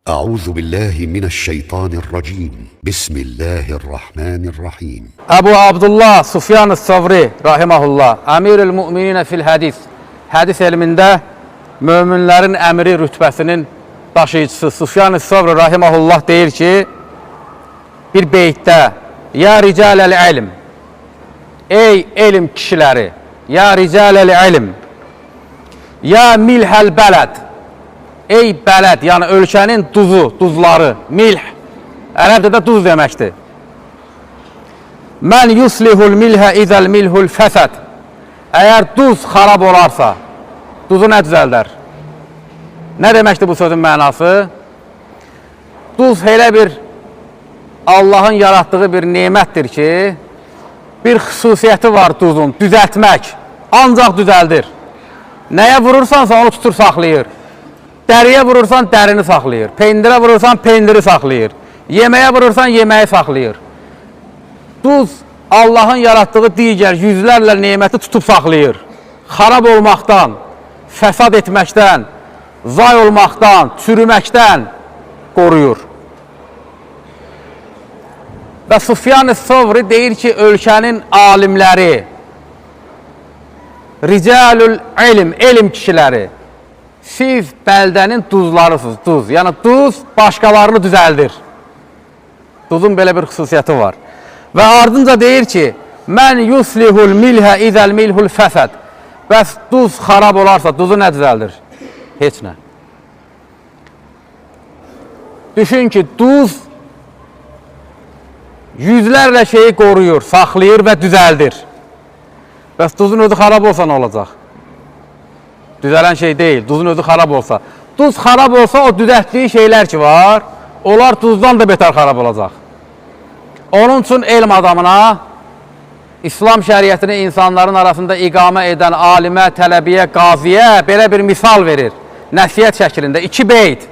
أعوذ بالله من الشيطان الرجيم. بسم الله الرحمن الرحيم. Əbu Abdullah Sufyan Savri rahimehullah, Əmirül Müminə fil hədis. Hədis elmində möminlərin əmiri rütbəsinin daşıyıcısı Sufyan Savri rahimehullah deyir ki, bir beytdə: Ya ricalel elm. Ey elm kişiləri, ya ricalel elm. Ya milhəl bələd. Ey bələd, yəni ölkənin duzu, duzları, milh. Ərəbcədə duz deməkdir. Mən yuslihul milhə izəl milhul fəsəd. Əgər duz xarab olarsa, duzu nə düzəldər? Nə deməkdir bu sözün mənası? Duz elə bir Allahın yaratdığı bir nemətdir ki, bir xüsusiyyəti var duzun, düzəltmək. Ancaq düzəldir. Nəyə vurursansa onu tutur, saxlayır. Dəriyə vurursan dərini saxlayır. Pendirə vurursan pendiri saxlayır. Yeməyə vurursan yeməyi saxlayır. Duz Allahın yaratdığı digər yüzlərlə neməti tutub saxlayır. Xarab olmaqdan, fəsad etməkdən, zay olmaqdan, çürüməkdən qoruyur. Və Sufyan Sovri deyir ki, ölkənin alimləri, ricalül elm, elm kişiləri, siz bəldənin duzlarısınız, duz. Yəni duz başqalarını düzəldir. Duzun belə bir xüsusiyyəti var. Və ardınca deyir ki, mən yuslihul milhə izəl milhul fəsəd. Bəs duz xarab olarsa, duzu nə düzəldir? Heç nə. Düşün ki, duz yüzlərlə şeyi qoruyur, saxlayır və düzəldir. Bəs duzun özü xarab olsa nə olacaq? Düzələn şey deyil, duzun özü xarab olsa. Duz xarab olsa, o düzəltdiyi şeylər ki var, onlar duzdan da betər xarab olacaq. Onun üçün elm adamına, İslam şəriətini insanların arasında iqamə edən alimə, tələbiyə, qaziyə belə bir misal verir. Nəsihət şəklində iki beyt.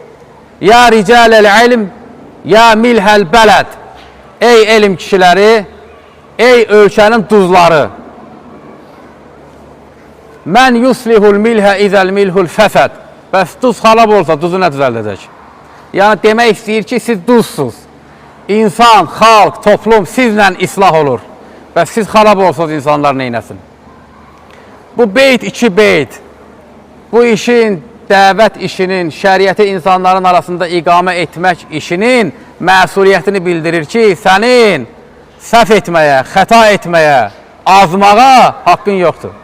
Ya ricalel elm, ya milhəl bələd. Ey elm kişiləri, ey ölkənin duzları. Mən yuslihul milhə izəl milhul fəsəd. Bəs duz xarab olsa, duzu nə düzəldəcək? Yəni demək istəyir ki, siz duzsuz. İnsan, xalq, toplum sizlə islah olur. Bəs siz xarab olsanız insanlar neynəsin? Bu beyt iki beyt. Bu işin, dəvət işinin, şəriəti insanların arasında iqamə etmək işinin məsuliyyətini bildirir ki, sənin səhv etməyə, xəta etməyə, azmağa haqqın yoxdur.